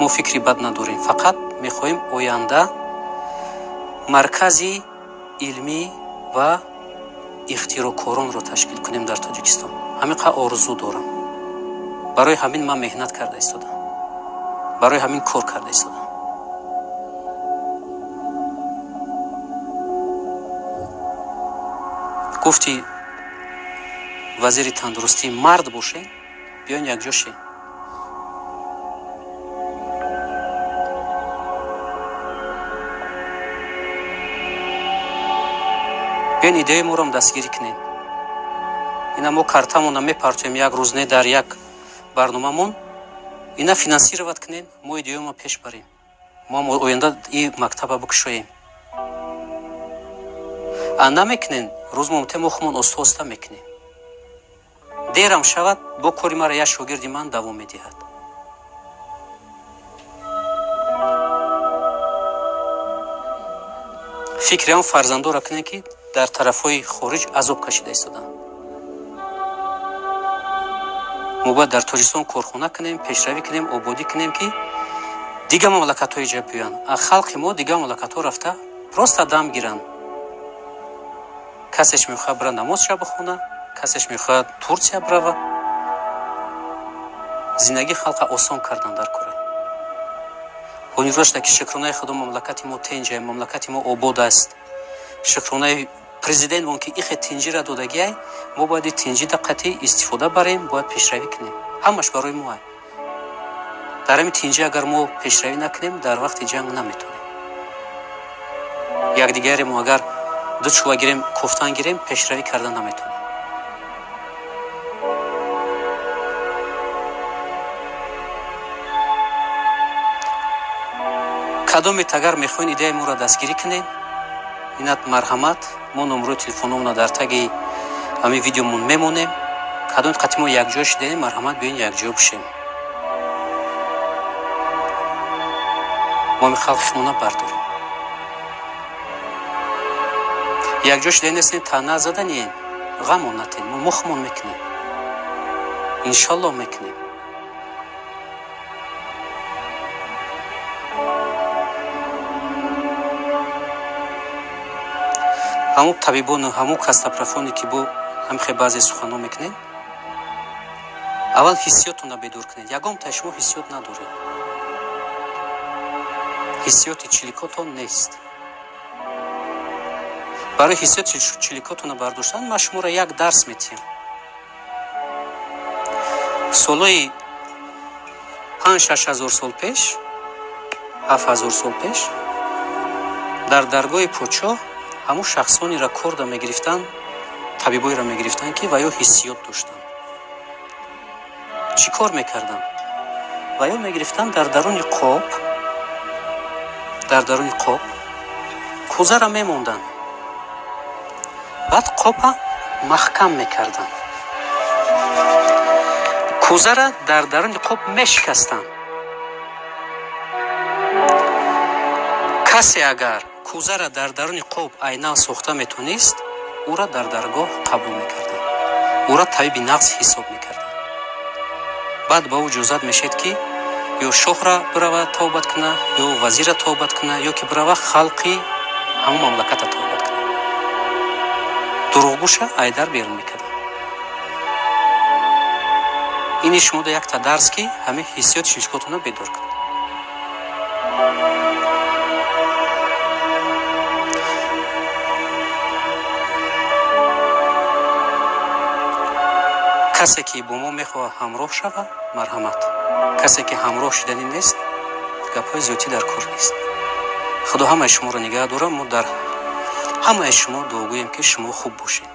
Мо фикри бад надорем, фақат мехоҳем оянда маркази илмӣ ва ихтироъкоронро ташкил кунем дар Тоҷикистон. Ҳамин қа орзу дорам. Барои ҳамин ман меҳнат карда истодам, барои ҳамин кор карда истодам. Гуфти вазири тандурустӣ мард бошем, биён якҷо шем. Биён идеяи моро дастгирӣ кунем. Ина мо картамона мепартоем як рӯз не дар як барномамон, ина финансировать кунем, мо идеямо пеш барем, мо оянда и мактаба бикушоем. А намекунем, рӯз момте мо хумон оста оста мекунем. Дерам шавад, бо кори мара як шогирди ман давом медиҳад. Фикри он фарзандора кунем, ки дар тарафҳои хориҷ азоб кашида истоданд. Мо бояд дар Тоҷикистон корхона кунем, пешравӣ кунем, ободӣ кунем, ки дигар мамлакатҳо иҷа биёянд. А халқи мо дигар мамлакатҳо рафта просто дам гиранд. Касеш мехоҳад бира намозша бихона, касеш мехоҳад Турсия бирава. Зиндагии халқа осон кардан дар кора. Ҳунирдошта ки шукронаи худо мамлакати мо тенҷа, мамлакати мо обод аст. Шукронаи президентмон ки ихе тинҷира додагиай, мо бояд и тинҷи даққати истифода барем, бояд пешравӣ кунем. Ҳамаш барои мо ай. Дар ҳамин тинҷи агар мо пешравӣ накунем, дар вақти ҷанг наметонем. Якдигаре мо агар ду чӯла гирем, кофтан гирем, пешравӣ карда наметонем. Кадомет агар мехоҳед идеяи моро дастгирӣ кунед, инат марҳамат, мо номерои телефономона дар таги ҳамин видеомон мемонем. Кадомет қати мо якҷо шидаем, марҳамат биёен якҷо бишем. Мо ҳамин халқи худмона бардорем. Якҷо шидаем нестем, таъна заданием, ғамон натем, мо мухмон мекунем. Иншаллоҳ мекунем. Ҳамун табибону ҳамун кастапрафоне ки бо ҳамхе баъзе суханҳо мекунед, аввал ҳиссиётонро бедор кунед. Ягон таи шумо ҳиссиёт надоред. Ҳиссиёти чиликотон нест. Барои ҳиссиёти чиликотонро бардоштан ман шуморо як дарс метиҳам. Солҳои 5-6 ҳазор сол пеш, 7 ҳазор сол пеш дар даргоҳи подшоҳ ҳамун шахсонеро корда мегирифтанд, табибоеро мегирифтанд, ки ва ё ҳиссиёт доштанд. Чӣ кор мекарданд? Ва ё мегирифтанд дар даруни қоб, дар даруни қоб кӯзаро мемонданд. Баъд қопа маҳкам мекарданд. Кӯзара дар даруни қоб мешикастанд. Касе агар кӯзара дар даруни қоб айнан сохта метонист, ӯра дар даргоҳ қабул мекарданд. Ӯра табиби нағз ҳисоб мекарданд. Баъд ба ӯ иҷозат мешед, ки ё шоҳра бирава тавбат куна, ё вазирра тавбат куна, ё ки бирава халқи ҳамон мамлаката тавбат куна. Дурӯғгӯша айдар берун мекарданд. Ини шумода якта дарс, ки ҳамин ҳиссиёти шишкотонро бедор кунад. Касе ки бо мо мехоҳад ҳамроҳ шавад, марҳамат. Касе ки ҳамроҳ шиданӣ нест, гапҳои зиёдтӣ дар кор нест. Худо ҳамаи шуморо нигаҳ дорад. Мо дар ҳамаи шумо дуогӯем, ки шумо хуб бошед.